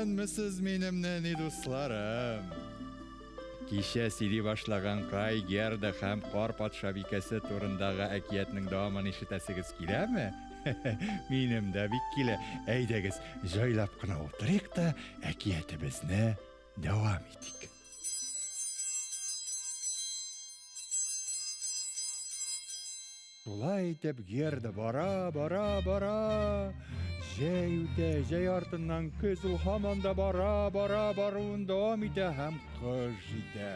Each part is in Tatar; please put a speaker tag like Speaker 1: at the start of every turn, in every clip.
Speaker 1: Исәнмесез, минем нәни дусларым! Кичә сөйли башлаган Кай, Герда һәм Кар патшабикәсе турындагы әкиятнең дәвамын ишетәсегез киләме? Минем дә бик килә. Әйдәгез, җайлап кына утырыйк та, әкиятебезне дәвам итик. Шулай итеп Герда бара, бара, бара. Җәй үтә, җәй артыннан көз ул һаман да бара, бара, баруын дәвам итә һәм кыш җитә.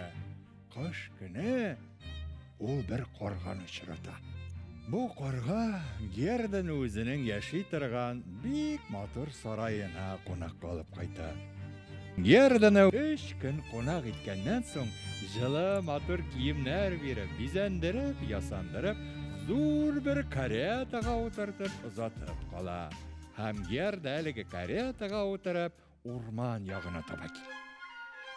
Speaker 1: Кыш көне ул бер карганы очрата. Бу карга Герданы үзенең яши торган бик матур сараена кунакка алып кайта. Герданы өч көн кунак иткәннән соң, җылы матур киемнәр биреп, бизәндереп, ясандырып, зур бер каретага утыртып озатып кала. Һәм Герда әлеге каретага утырып, урман ягына таба китә.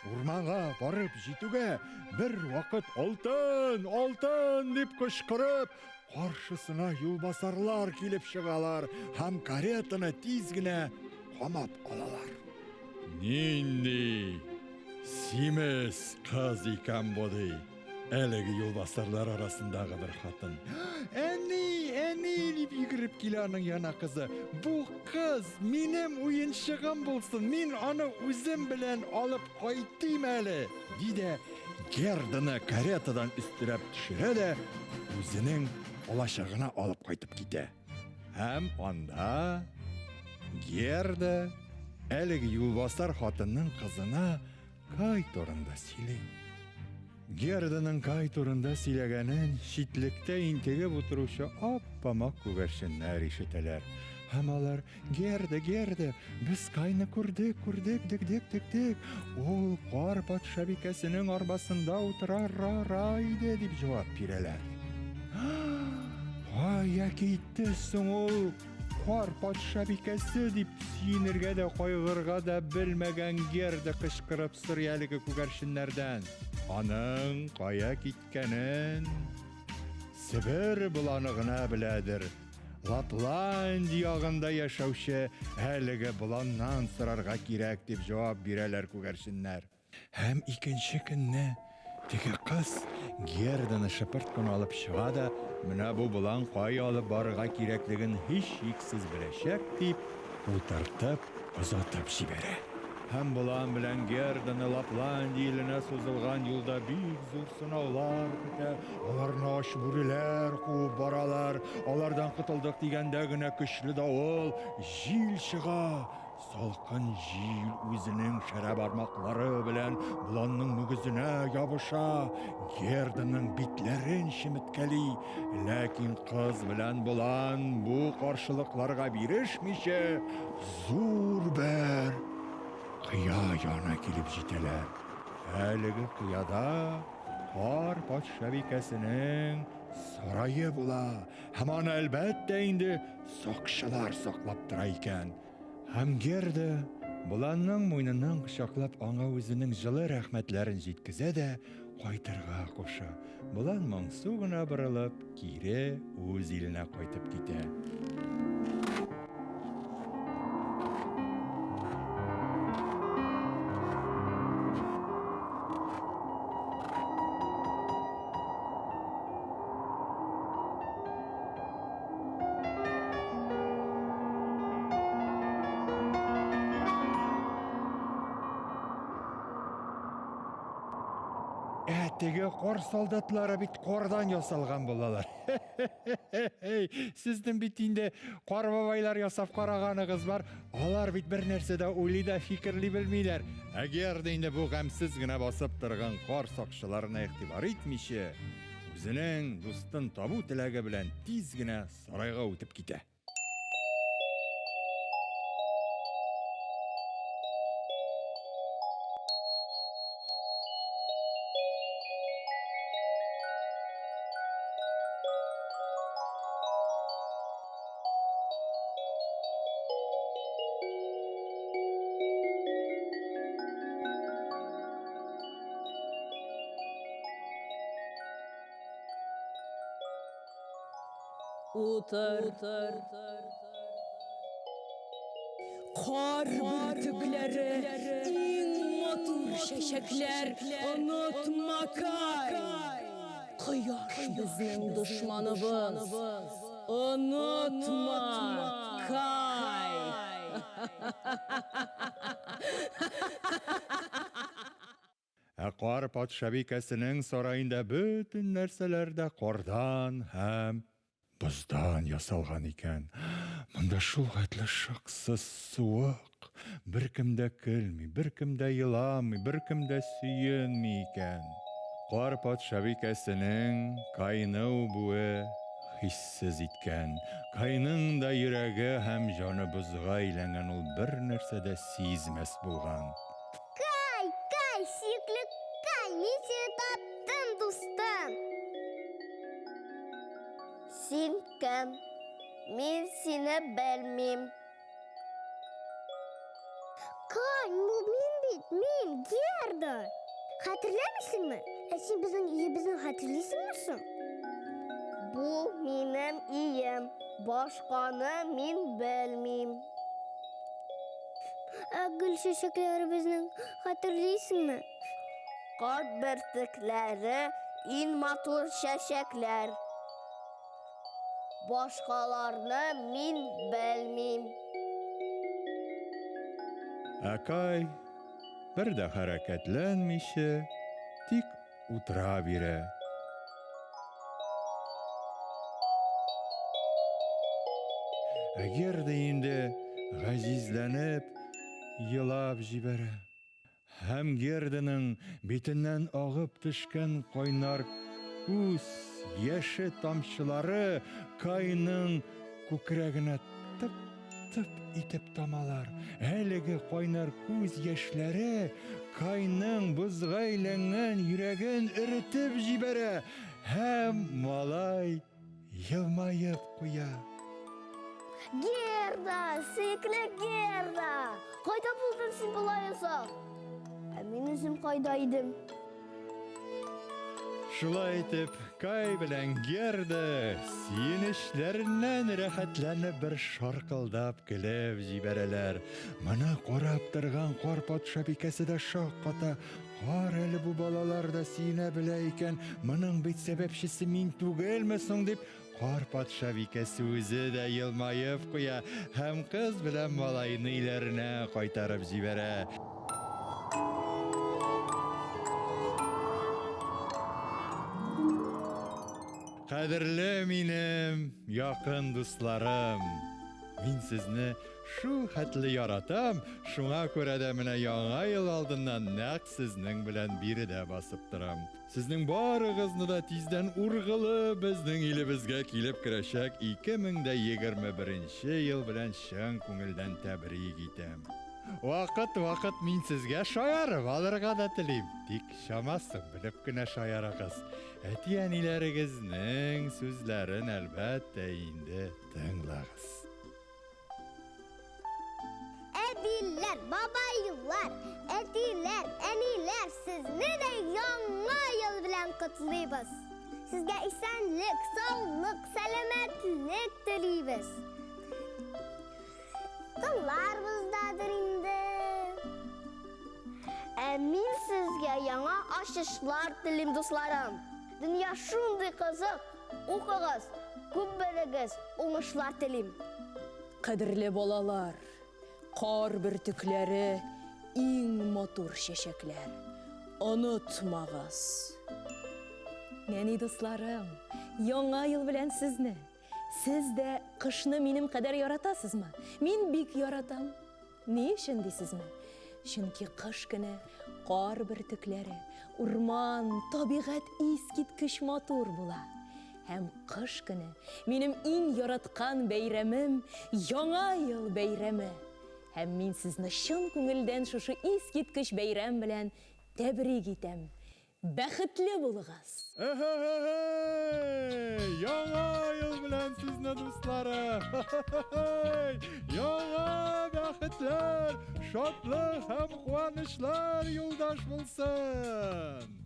Speaker 1: Урманга барып җитүгә, бер вакыт алтын, алтын дип кычкырып, каршысына юлбасарлар килеп чыгалар һәм каретаны тиз генә камап алалар. Нинди симез кыз икән бу, ди әлеге юлбасарлар арасындагы бер хатын. Әни, әни, дип йөгереп килә аның яна кызы. Бу кыз минем уенчыгым булсын, мин аны үзем белән алып кайтыйм әле, ди дә Герданы каретадан өстерәп төшерә дә үзенең алачыгына алып кайтып китә. Һәм анда Герда әлеге юлбасар хатынның кызына Кай турында сөйли. Герданың Кай турында сөйләгәнен читлектә интегеп утыручы ап-амак күгәрченнәр ишетәләр. Һәм алар, Герда, Герда, без Кайны күрдек, күрдек, дек, дек, дек, дек. Ул кар патшабикәсенең арбасында утыра ра ра иде, дип җавап бирәләр. Кая китте соң ул кар патшабикәсе, дип сөенергә дә, кайгырга да белмәгән Герда кычкырып сорый әлеге күгәрченнәрдән. Аның кая киткәнен Себер боланы гына беләдер. Лапландия ягында яшәүче әлеге боланнан сорарга кирәк, дип җавап бирәләр күгәрченнәр. Һәм икенче көнне теге кыз Герданы шыпырт кына алып чыга да, менә бу болан кая алып барырга кирәклеген һичшиксез беләчәк, дип, утыртып озатып җибәрә. Һәм болан белән Герданы Лапландия иленә сузылган юлда бик зур сынаулар көтә. Аларны ач бүреләр куып баралар. Алардан котылдык дигәндә генә көчле давыл, җил чыга. Салкын җил үзенең шәрә бармаклары белән боланның мөгезенә ябыша, Герданың битләрен чеметкәли. Ләкин кыз белән болан бу каршылыкларга бирешмичә, зур бер кыя янына килеп җитәләр. Әлеге кыяда Кар патшабикәсенең сарае була һәм аны, әлбәттә инде, сакчылар саклап тора икән. Һәм Герда, боланның муеныннан кочаклап, аңа үзенең җылы рәхмәтләрен җиткезә дә кайтырга куша. Болан моңсу гына борылып, кире үз иленә кайтып китә. Ә теге кар солдатлары бит кардан ясалган булалар. Сезнең бит инде кар бабайлар ясап караганыгыз бар. Алар бит бер нәрсә дә уйлый да фикерли белмиләр. Әгәр дә инде бу гамьсез генә басып торган кар сакчыларына игътибар итмичә, үзенең дустын табу теләге белән тиз генә сарайга үтеп китә.
Speaker 2: Утыр. Кар бөртекләре, иң матур чәчәкләр, онытма, Кай! Кояш безнең дошманыбыз, онытма, Кай!
Speaker 1: Ә кар патшабикәсенең сараенда бөтен нәрсәләр дә кардан һәм боздан ясалган икән. Монда шул хәтле шыксыз суык, беркем дә көлми, беркем дә еламый, беркем дә сөенми икән. Кар патшабикәсенең Кайны үбүе хиссез иткән. Кайның да йөрәге һәм җаны бозга әйләнгән, ул бернәрсә дә сизмәс булган.
Speaker 3: Кай, Кай, сөекле Кай, мин сине таптым, дустым. Син кем? Мин сине белмим. Кай, бу мин бит, мин, Герда. Хәтерләмисеңме? Ә син безнең өебезне хәтерлисеңме соң? Бу минем өем. Башканы мин белмим. Ә гөл чәчәкләребезнең хәтерлисеңме? Кар бөртекләре иң матур чәчәкләр. Башкаларны мин белмим.
Speaker 1: Ә Кай бер дә хәрәкәтләнмичә, тик утыра бирә. Әгәр дә инде гаҗизләнеп елап җибәрә. Һәм Герданың битеннән агып төшкән кайнар күз яше тамчылары Кайның күкрәгенә тып-тып итеп тамалар. Әлеге кайнар күз яшьләре Кайның бозга әйләнгән йөрәген эретеп җибәрә һәм малай елмаеп куя.
Speaker 3: Герда, сөекле Герда! Кайда булдың син болай озак? Ә мин үзем кайда идем?
Speaker 1: Шулай итеп, Кай белән Герда сөенечләреннән рәхәтләнеп бер шаркылдап көлеп җибәрәләр. Моны карап торган кар патшабикәсе дә шакката. Кар әле бу балалар да сөенә белә икән, моның бит сәбәпчесе мин түгелме соң дип Кар патшабикәсе үзе дә елмаеп куя һәм кыз белән малайны өйләренә кайтарып җибәрә. Кадерле минем якын дусларым, мин сезне шул хәтле яратам, шуңа күрә дә менә Яңа ел алдыннан нәкъ сезнең белән биредә басып торам. Сезнең барыгызны да тиздән ургылып безнең илебезгә килеп керәчәк 2021 ел белән чын күңелдән тәбрик итәм. Вакыт-вакыт мин сезгә шаярып алырга да телим, тик чамасын белеп кенә шаярыгыз. Әти-әниләрегезнең сүзләрен, әлбәттә инде, тыңлагыз.
Speaker 3: Әбиләр, бабайлар, әтиләр, әниләр, сезне дә Яңа ел белән котлыйбыз. Сезгә исәнлек, саулык, сәламәтлек телибез. Тыңларбыз дадыр инде. Ә мин сезгә яңа ачышлар телим, дусларым. Дөнья шундый кызык. Укыгыз, күп белегез, уңышлар телим.
Speaker 2: Кадерле балалар, кар бөртекләре иң матур чәчәкләр. Онытмагыз. Нәни дусларым, Яңа ел белән сезне! Сез дә кышны минем кадәр яратасызмы? Мин бик яратам. Ни өчен дисезме? Чөнки кыш көне кар бөртекләре, урман, табигать искиткеч матур була. Һәм кыш көне минем иң яраткан бәйрәмем Яңа ел бәйрәме. Һәм мин сезне чын күңелдән шушы искиткеч бәйрәм белән тәбрик итәм. Бәхетле булыгыз!
Speaker 1: Эһэ-һэ-һэй! Яңа ел белән сезне, дусларым! Һэ-һэ-һэй! Яңа бәхетләр, шатлык һәм куанычлар юлдаш булсын!